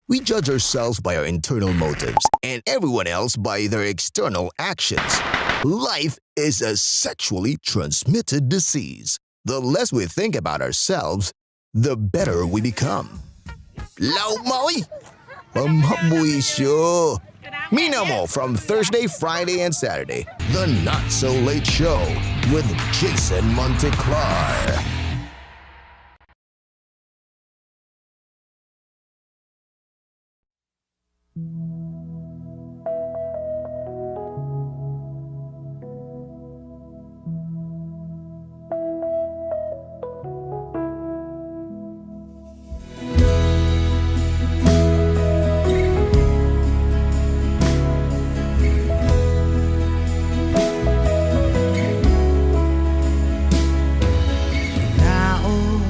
We judge ourselves by our internal motives and everyone else by their external actions. Life is a sexually transmitted disease. The less we think about ourselves, the better we become. Law maoy! Pamhabuisyo! Minamo from Thursday, Friday, and Saturday. The Not So Late Show with Jason Monteclar. Hinaot,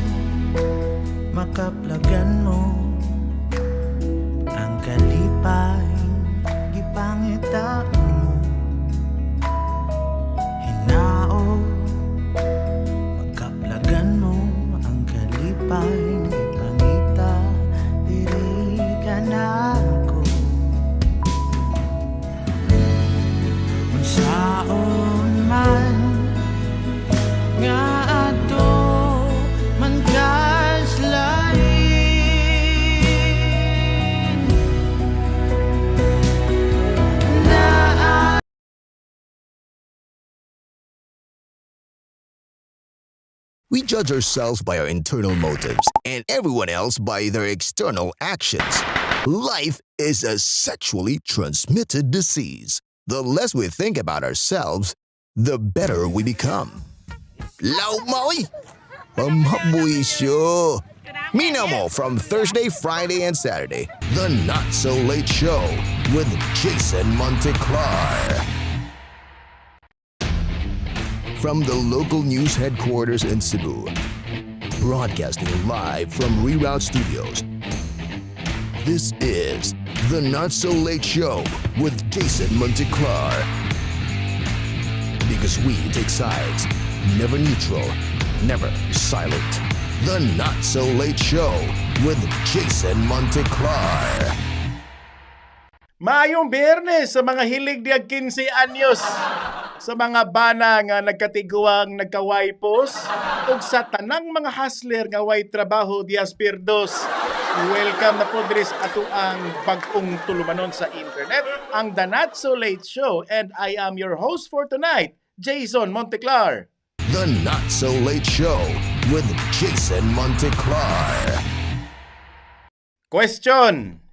makaplagan mo ang kalipay gipangita mo. Hinaot, makaplagan mo ang kalipay gipangita diri kanako. Unsaon man nga ato man kaslain, na We judge ourselves by our internal motives and everyone else by their external actions. Life is a sexually transmitted disease. The less we think about ourselves, the better we become. Law maoy! Pamhabuisyo! Minamo from Thursday, Friday, and Saturday. The Not So Late Show with Jason Monteclar. From the local news headquarters in Cebu, broadcasting live from Reroute Studios. This is the Not So Late Show with Jason Monteclar. Because we take sides, never neutral, never silent. The Not So Late Show with Jason Monteclar. Maayong Biyernes sa mga hilig diag 15 anyos, sa mga bana nga nagkatiguang nagkawaipos, ug sa tanang mga hustler nga way trabaho dias Pirdos. Welcome na po diri sa atoang bag-ong tulumanon sa internet, ang The Not So Late Show, and I am your host for tonight, Jason Monteclar. The Not So Late Show with Jason Monteclar. Question.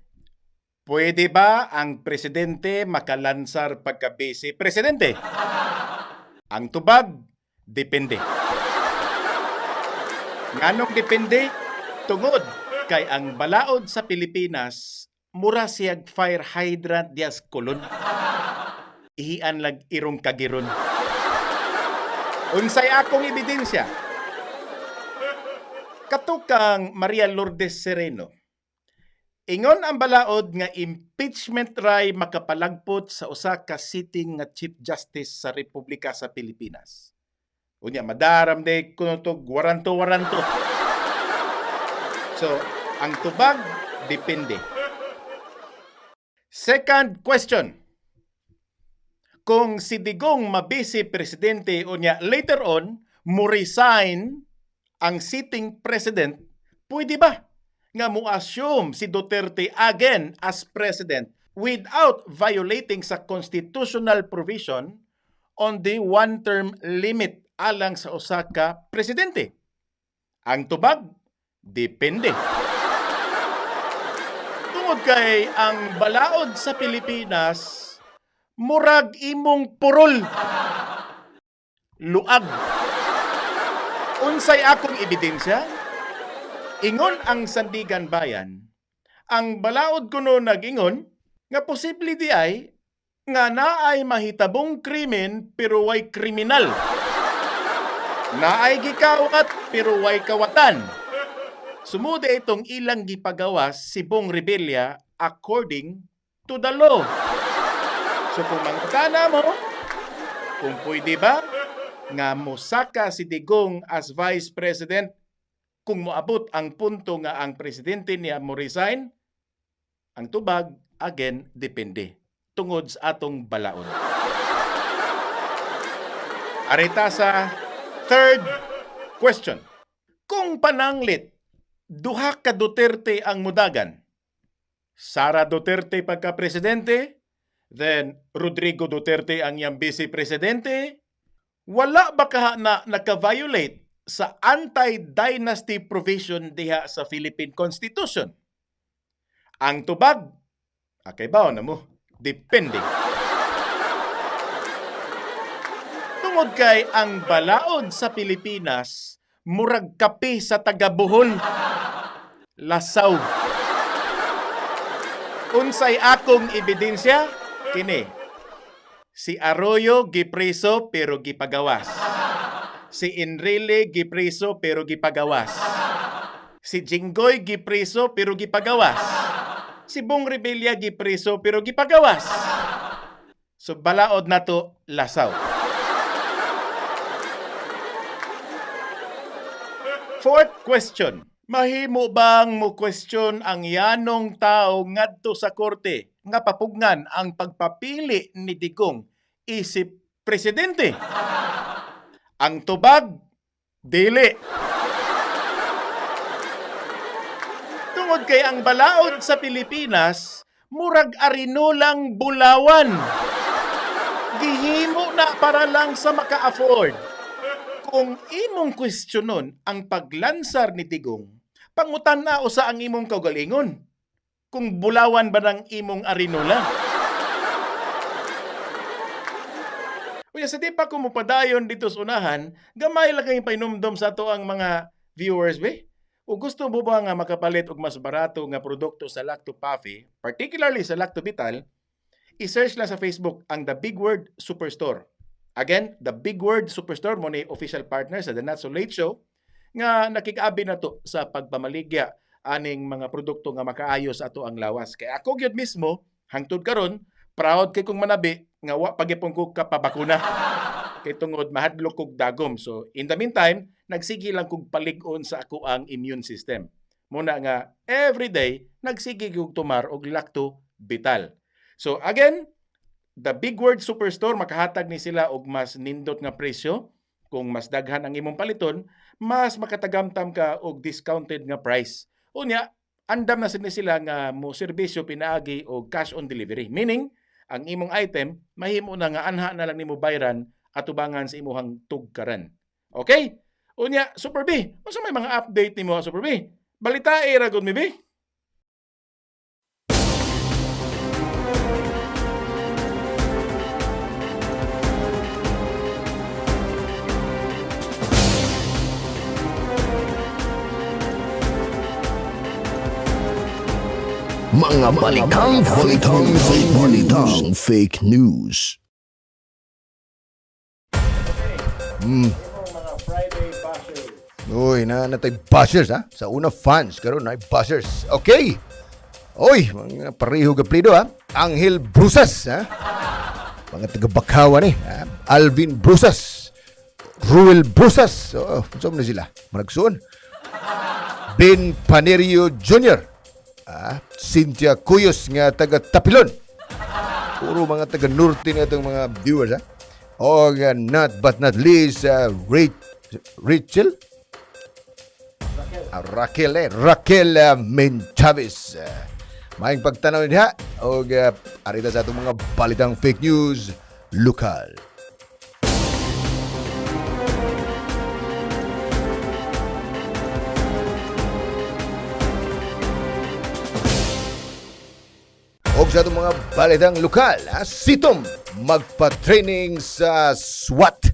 Pwede ba ang presidente makalansar pagka-vice presidente? Ang tubag, depende. Nganong depende? Tungod kay ang balaod sa Pilipinas mura siyag fire hydrant dias Colon. Ihian lag irong kagiron. Unsay akong ebidensya? Kato kang Maria Lourdes Sereno. Ingon ang balaod nga impeachment ray makapalagpot sa usa ka sitting nga Chief Justice sa Republika sa Pilipinas. Unya madaram de kuno to waranto-waranto. So, ang tubag, depende. Second question. Kung si Digong mabisi presidente unya later on mo resign ang sitting president, pwede ba nga mo assume si Duterte again as president without violating sa constitutional provision on the one-term limit alang sa usa ka presidente? Ang tubag, depende. Tungod kay ang balaod sa Pilipinas, murag imong purol. Luag. Unsay akong ebidensya? Ingon ang Sandigan Bayan, ang balaod kuno nag-ingon nga posible di ay nga naay mahitabong krimen pero way kriminal. Naay gikawat pero way kawatan. Sumude itong ilang gipagawas si Bong Revilla according to the law. So kung mangutana mo, kung pwede ba nga mosaka si Digong as Vice President kung moabot ang punto nga ang presidente niya mo resign, Ang tubag, again, depende. Tungod sa atong balaod. Arita sa third question. Kung pananglit, duha ka Duterte ang mudagan. Sara Duterte pagka-presidente, then Rodrigo Duterte ang iyang vice-presidente, wala ba kaha na naka-violate sa anti-dynasty provision diha sa Philippine Constitution? Ang tubag, akay ba na mo? Depende. Tungod kay ang balaod sa Pilipinas, murag kape sa taga-Bohol. Lasaw. Unsay akong ebidensya? Kini. Si Arroyo gipreso pero gipagawas. Si Enrile gipreso pero gipagawas. Si Jinggoy gipreso pero gipagawas. Si Bong Revilla gipreso pero gipagawas. So balaod na to, lasaw. Fourth question. Mahimo bang mo question ang yanong tao ngadto sa korte nga papugnan ang pagpapili ni Digong isip presidente? Ang tubag, dili. Tungod kay ang balaod sa Pilipinas, murag arinulang bulawan. Gihimo na para lang sa maka-afford. Kung imong kwestiyonon ang paglansar ni Digong, pangutan na usa ang imong kaugalingon. Kung bulawan ba ng imong arinola? Uya, sa di pa ko mupadayon dito sa unahan, gamay lang kayong painumdom sa ato ang mga viewers, be. O gusto mo ba nga makapalit og mas barato nga produkto sa Lacto Puffy, particularly sa Lacto Vital, i-search lang sa Facebook ang The Big Word Superstore. Again, The Big Word Superstore mo ni official partner sa The Not So Late Show nga nakikaabi na to sa pagpamaligya aning mga produkto nga makaayos ato ang lawas. Kay ako gyud mismo hangtod karon proud kay kong manabi nga wa pagyapon ko kapabakuna. Kay tungod mahadlok kog dagom. So in the meantime, nagsige lang kog palig-on sa ako ang immune system. Muna nga every day nagsige kog tumar og Lacto Vital. So again, The Big Word Superstore makahatag ni sila og mas nindot nga presyo. Kung mas daghan ang imong paliton, mas makatagamtam ka og discounted nga price. Unya, andam na sila sila nga mo serbisyo pinaagi og cash on delivery. Meaning, ang imong item mahimo na nga anha na lang nimo bayran atubangan sa imuhang tugkaran. Okay? Unya, Super B, unsa may mga update nimo, Super B? Balita ra gud mi B. Mga balitang fake news. Balitang fake news. Mga Friday bashers. Uy, na natay bashers ha. Sa una fans karon na bashers. Okay. Oy, mga pareho gaplido ha. Angel Brusas ha. Mga taga Bakawan ni, ha? Alvin Brusas. Ruel Brusas. Oo, unsa man na sila? Managsuon. Ben Panerio Jr. Ah, Cynthia Cuyos nga taga Tapilon. Puro mga taga Norte na itong mga viewers ha. O not but not least, Rachel? Raquel, Raquel Menchaves. Maayong pagtanaw niya og arita sa atong mga balitang fake news lokal. Og sa atong mga balitang lokal, ha, Sitom magpa-training sa SWAT.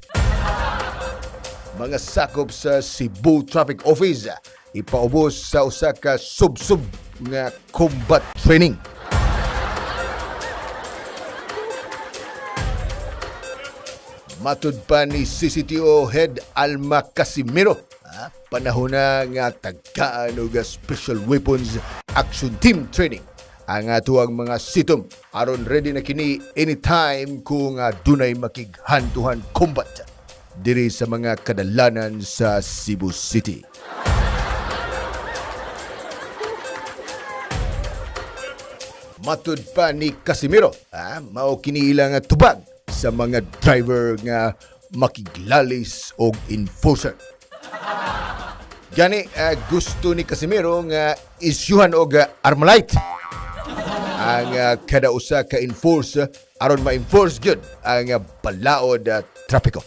Mga sakop sa Cebu Traffic Office ipaubos sa usa ka sub-sub nga combat training. Matud pa ni CCTO Head Alma Casimiro, ha, panahon na nga tagkaan og Special Weapons Action Team Training ang atuang mga sitom aron ready na kini anytime kung dunay makighantuhan combat diri sa mga kadalanan sa Cebu City. Matud pa ni Casimiro, ha, mao kini ilang tubag sa mga driver nga makiglalis og enforcer. Gani gusto ni Casimiro nga isyuhan og Armalite ang kada usa ka enforcer aron ma-enforce gyud ang balaod trapiko.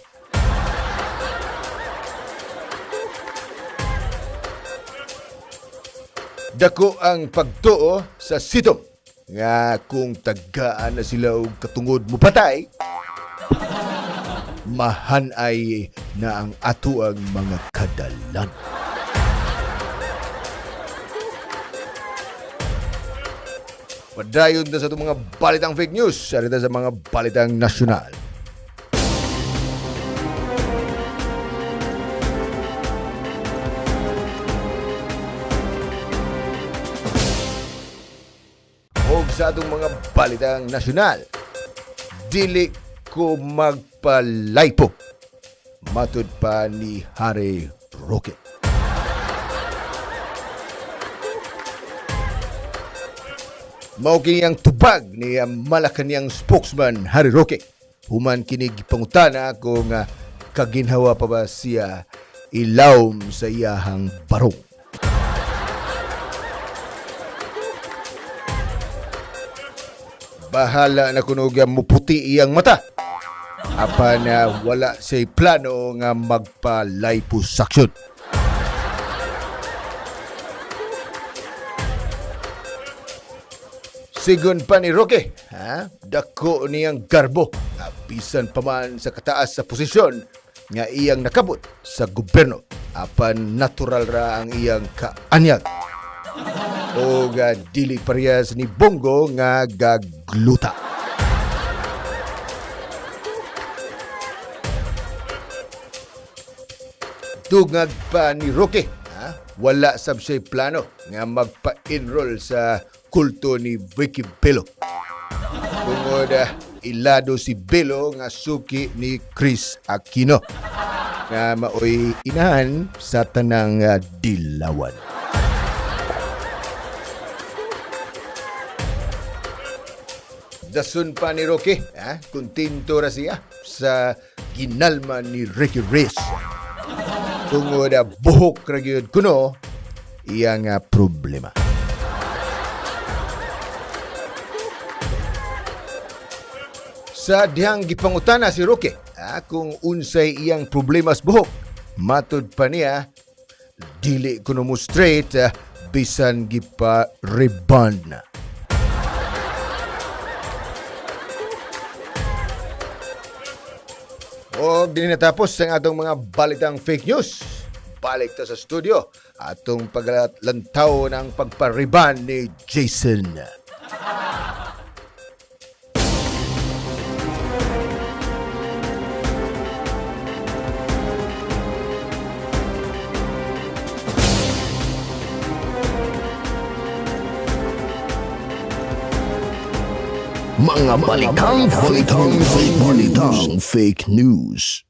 Dako ang pagtuo sa sitom nga kung tagaan na sila og katungod mo patay, mahanay na ang ato ang mga kadalan. Padayon ta sa itong mga balitang fake news, arita sa mga balitang nasyonal. Og sa atong mga balitang nasyonal, dili ko magpalaypo. Matud pa ni Harry Roque. Mao kini ang tubag ni Malacanang spokesman Harry Roque. Human kini gipangutana kung kaginhawa pa ba siya ilawom sa iyahang barong. Bahala na kuno og muputi iyang mata. Apan wala siya'y plano nga magpa-liposuction. Sigon pa ni Roque, ha? Dako niyang garbo nga bisan pa man sa kataas sa posisyon nga iyang nakabot sa gobyerno apan natural ra ang iyang kaanyag. O dili parehas ni Bongo nga gagluta. Tugag pa ni Roque, ha? Wala sab siya'y plano nga magpa-enroll sa kulto ni Vicky Bello. Tungod ilado si Bello nga suki ni Chris Aquino nga maoy inahan sa tanang dilawan. Dasun pa ni Roque, ha? Kontento ra siya sa ginalma ni Ricky Reyes. Tungod buhok ra gyud kuno iyang problema. Sa dihang gipangutana si Roque kung unsay iyang problema sa buhok, matud pa niya dili kuno mo straight bisan gipa rebond na. O di natapos ang atong mga balitang fake news. Balik ta sa studio atong paglantaw ng pagpariban ni Jason. Mga balitang fake news. Balitang fake news.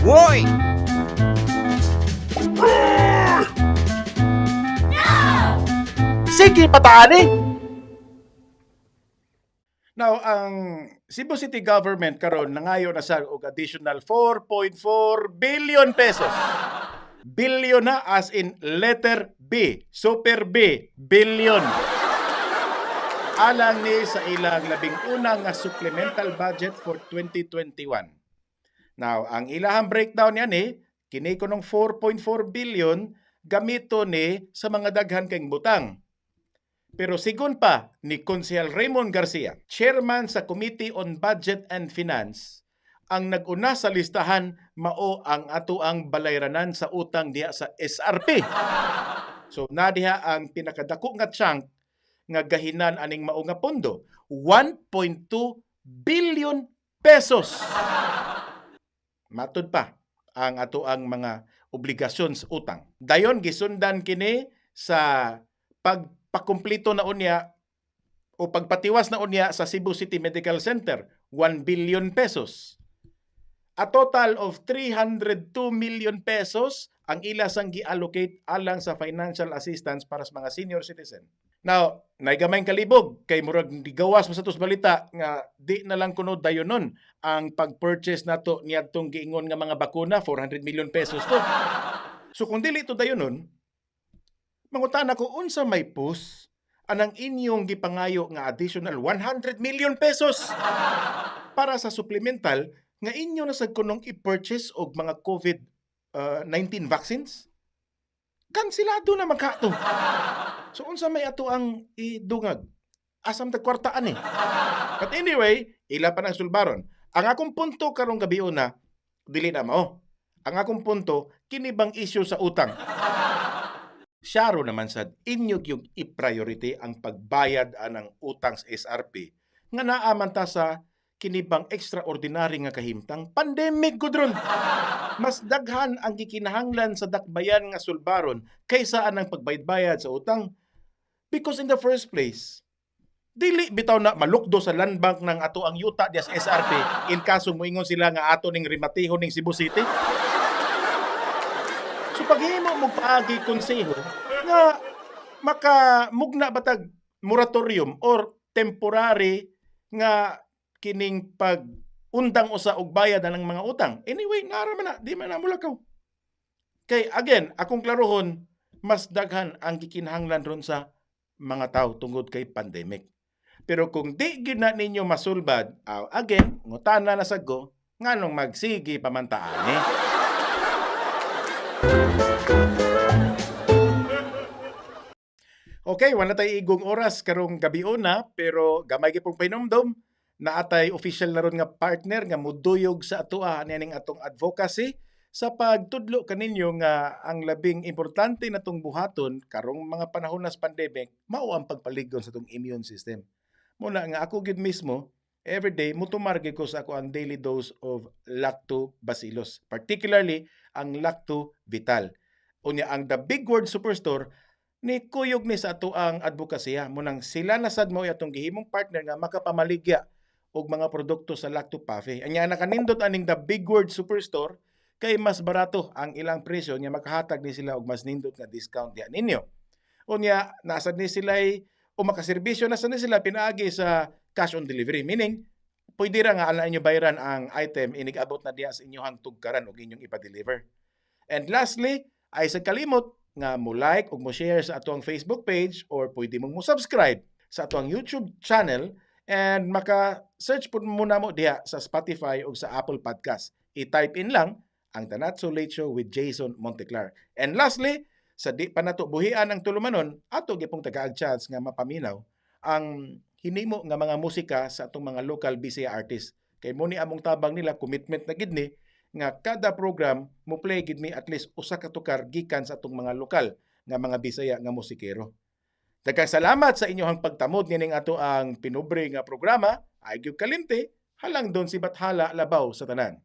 Hoy! Sige, pataan eh! Now, ang Cebu City Government karon nangayo na sa og additional 4.4 billion pesos. Billion na as in letter B, super B, billion. Alang ni sa ilang 11 nga supplemental budget for 2021. Now, ang ilahang breakdown yan eh, kini kunong 4.4 billion gamito ni sa mga daghan kay butang. Pero sigon pa ni Konsehal Raymond Garcia, chairman sa Committee on Budget and Finance, ang nag-una sa listahan mao ang atoang balayranan sa utang diha sa SRP. So nadiha ang pinakadako nga chunk nga gahinan aning mao nga pondo, 1.2 billion pesos. Matud pa ang atoang mga obligasyon sa utang. Dayon gisundan kini sa pagpakumplito na unya o pagpatiwas na unya sa Cebu City Medical Center, 1 billion pesos. A total of 302 million pesos ang ila sang gi-allocate alang sa financial assistance para sa mga senior citizen. Now, naigamay kalibog kay murag gigawas man sa tos balita nga di na lang kuno dayonon ang pag-purchase nato niadtong giingon nga mga bakuna, 400 million pesos to. So kung dili to dayonon, mangutana ko unsa may push anang inyong gipangayo nga additional 100 million pesos para sa supplemental nga inyo na sad kunong i-purchase og mga COVID-19 vaccines? Kansilado na man ka to. So unsa may ato ang idungag? Asam tag kwartaan eh. But anyway, ila pa ng sulbaron. Ang akong punto karong gabi una, dili na mao. Ang akong punto, kini bang issue sa utang? Syaro naman sad inyo yung i-priority ang pagbayad anang utang sa SRP nga naa man ta sa kini bang extraordinary nga kahimtang pandemic gudron. Mas daghan ang gikinahanglan sa dakbayan nga sulbaron kaysa anang pagbayad-bayad sa utang. Because in the first place, dili bitaw na malukdo sa land bank ng ato ang yuta diya sa SRP in kaso moingon sila nga ato ning rimatihon ning Cebu City. So paghimo mo paagi konseho nga makamugna batag moratorium or temporary nga kining pag undang usa og bayad na ng mga utang. Anyway, nara man na, di man na mulakaw. Kay again, akong klarohon, mas daghan ang gikinahanglan ron sa mga tao tungod kay pandemic. Pero kung di gyud na ninyo masulbad, again, ngutana na sad ko, nganong magsige pamantaan eh. Okay, wala tay igong oras karong gabi una, pero gamay gyud pong pahinumdom na atay official na ron nga partner nga muduyog sa atoa nining atong advocacy sa pagtudlo kaninyo nga ang labing importante natong buhaton karong mga panahon nas pandemic mao ang pagpalig-on sa atong immune system. Muna nga ako gid mismo everyday mutumar gyud ko sa ako ang daily dose of lactobacillus, particularly ang Lacto Vital. Unya ang The Big Word Superstore ni kuyog ni sa ato ang advokasya munang sila na sad mo atong gihimong partner nga makapamaligya og mga produkto sa Lacto Pafe. Anya nakanindot aning The Big Word Superstore kay mas barato ang ilang presyo nya makahatag ni sila og mas nindot nga discount diha ninyo. Unya nasad ni sila o makaserbisyo na sad ni sila pinaagi sa cash on delivery, meaning pwede ra nga ala inyo bayaran ang item inig-abot na diha sa inyong tugkaran og inyong ipa-deliver. And lastly, ay sa kalimot nga mo like ug mo share sa atoang Facebook page or pwede mong mo subscribe sa atoang YouTube channel and maka-search pud muna mo diha sa Spotify ug sa Apple Podcast. I-type in lang ang The Not So Late Show with Jason Monteclar. And lastly, sa di pa nato buhian ang tulumanon, ato gipong tagaag chance nga mapaminaw ang hinimo nga mga musika sa atong mga local Bisaya artists. Kay mo ni among tabang nila, commitment na gid ni nga kada program mo play gid mi at least usa ka tukar gikan sa atong mga lokal nga mga Bisaya nga musikero. Daghang salamat sa inyong pagtamod nining ato ang pinubre nga programa. Ay gyud kalimti, halang don si Bathala labaw sa tanan.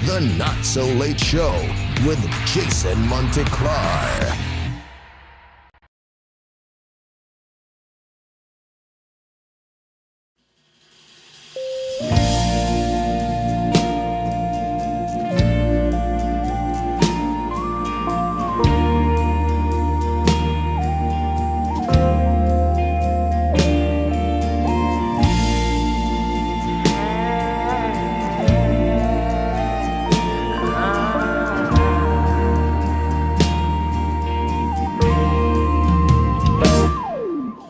The Not So Late Show with Jason Monteclar.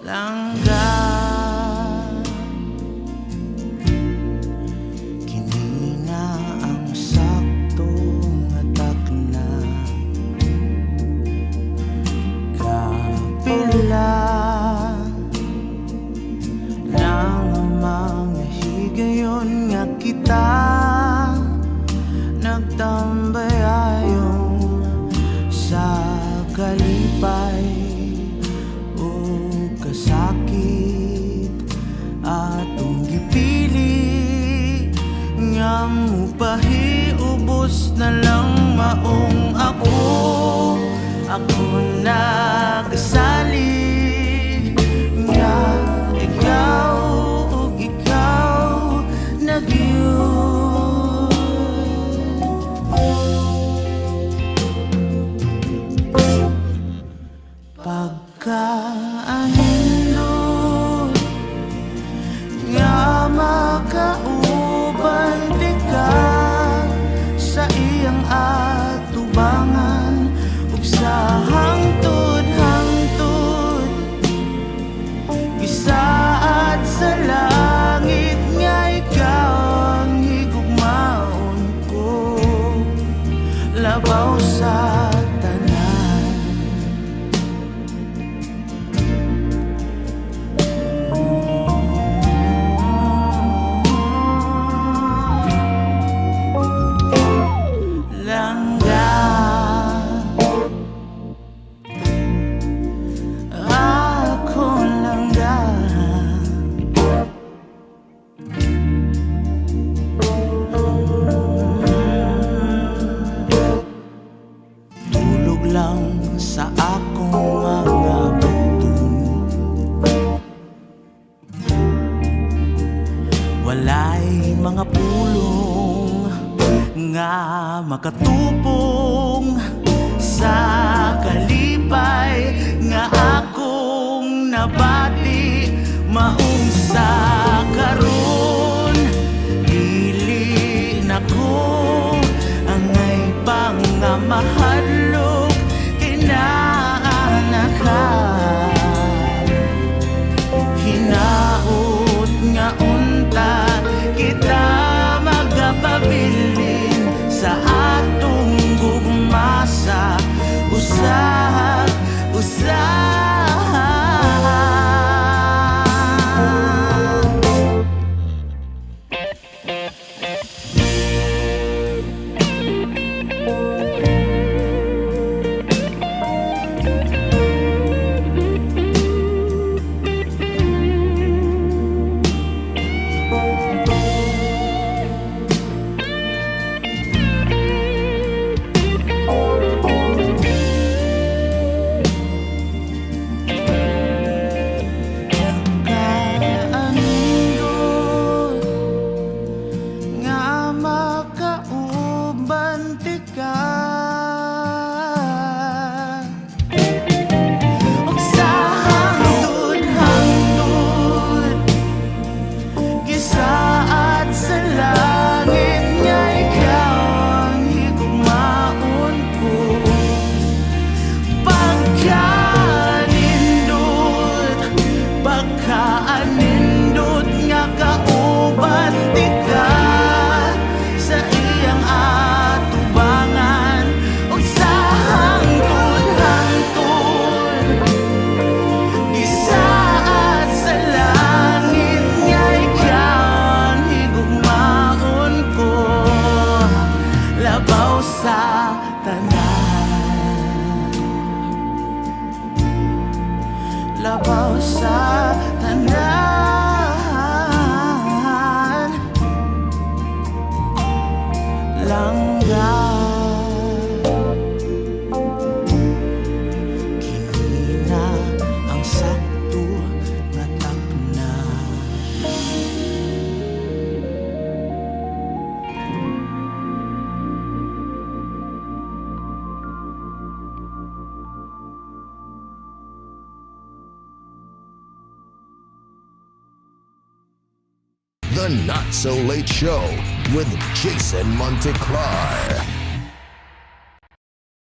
Langga, kini na ang sakto nga takna. Kapila lang ang mga higayon nga kita nagtambayayong sa kalipay o kasakit atong gipili nga mupahiubos na lang maong ako ako nagasalig nga ikaw ug ikaw na gyud. Nga makatupong sa kalipay nga akong nabati maong sa karon dili nako angay pang nga mahadlok kinaana ka. Hinaot nga unta kita magapabilin sa atong gugmasa usab usab. Kaanindot nga makauban tika ug sa hangtod-hangtod gisaad sa langit nga ikaw ang higugmaon ko. Pagkanindot, pagkanindot nga kauban tika sa iyang atubangan ug sa hangtod-hangtod gisaad sa langit nga ikaw ang higugmaon ko labaw sa tanan, labaw sa tanan, langga. Kini na ang sakto nga takna. The Not So Late Show with Jason Monteclar.